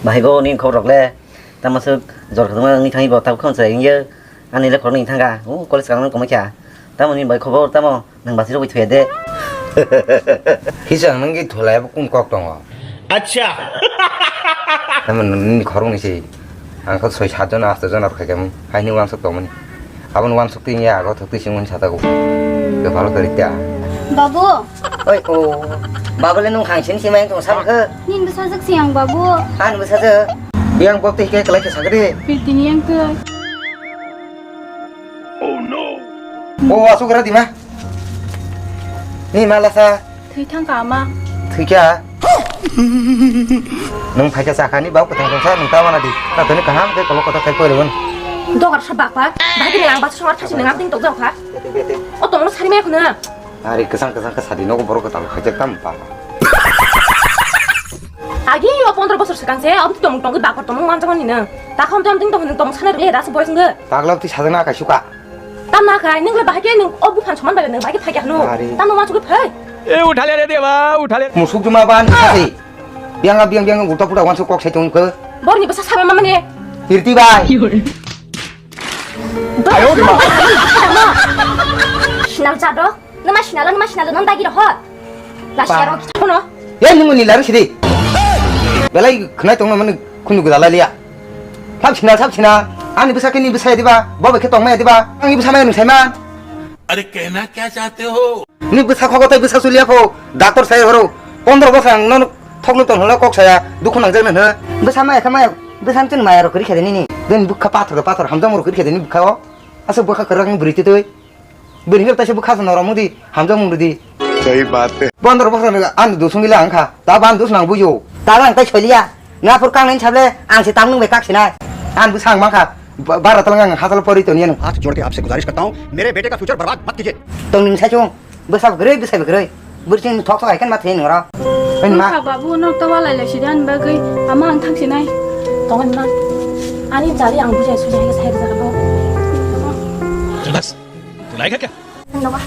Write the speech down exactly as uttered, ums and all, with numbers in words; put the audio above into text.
Bahai go nini khobor rok le? Tamo swk jor khwtwma wngwi thangwi bo tabuk khe chwrai wngya. Ani le khoroknwi thangkha. O college kangnang tongmai kha. Tamo nini bai khobor tamo? Nang basi rogwi thuya de. Hisa ang nanggi thulai abo kung kok tongo. Acha. Tamo nini khoroknwi se. Ang kho soi sat jona, asto jona rok khaikha mung. Haini wansuk tongmani. Aboni wansuk twi ya, ago thok twi sing wngwi satago. Ke pharo kari ta. Babu. Oi, o. Babu le nung khang sin simai tong sam khe. Nin bwsajwk si ang, babu. Ani bwsajwk. Biang bok twi ke kelai khe sagri. Pirtini yang twi. O, asuk ra dima. Ni mala sa. Thwi thang ka ama. Thwi kya? Nung phai kha sakha ni bau kwthang thang sa nung ta wana di. Ta toni kaham ke kolok kota khai pore won. Dogar sa bakpa. Bagi ni ang bas songar thasi nang abding tok jang kha. O tong sari me khuna. Ari kesang kesang ke sadi nogo borok kwtal khai jak tam pa. Agi yo pondro bosor sekang se, ob tong tong bakpa tong manjang ni nang. Ta kham jam ding tong tong sana le das boy sung. Tagla ti sadana kai suka. Tam na khai, nung le bahai khe nung o buphan soman bai nung bahai khe phai khe hanu. Ari. Tam no ma chukui phai. E uthale re deba, uthale. Musuk juma ban kasi. Biang biang biang uta puta wansu kok sai tong khe. Bor ni basa sama mama ne. Tirti bai. Ayo, ma. Sinal jado. Nama sinal, nama sinal, nama dagi rohot. Lasi aro kita kono. Ya nung ni laru sidi. Belai khnai tong mani khunu gudala liya. Thap sina, thap sina. Ani bwsa khe ni bwsa diba? Bo bai khe tongmaya diba? Ani bwsa maya nung saiman. अरे कहना क्या चाहते हो? Ni bwsa khogo tei bwsa suliya kho. Doctor sai horo. Pondro bosor ang nono thokno tong holo kok saya. Dukhu nang jeng na. Bwsa maya khe maya. Bwsa tin maya rok kri khede nini. Den bukha pathor pathor hamjam rok kri khede ni bukha o. Asa bwkha kwrak ni bwrwi twi twi. Bwrwi khe taisa bwkha sa norom di, hamjak mung di. Sahi baat hai. Pondro bosor ni ani dusung ila ang kha. Ta ban dus nang bujo. Ta ban tai soliya. Na phur kang nai sable ang se tam nung be kak sinai. An bwsa ang mangkha. Ba-, bara talang ang hatal pori to niyan. हाथ जोड़ के आपसे गुजारिश करता हूँ, मेरे बेटे का फ्यूचर बर्बाद मत कीजिए। Tong ning sa chung. Bwsa bwkrwi, bwsa bwkrwi. Bwrwi chini thok thok hai khe ma thwi nung ro. Ani ma. Wngkha babu, no to walai lai sidan bagwi ama ang thang sinai. Tong ani ma. Ani jali ang bujai sujai khe sai rwjak bo. चल बस, तू लाएगा क्या? Nogo.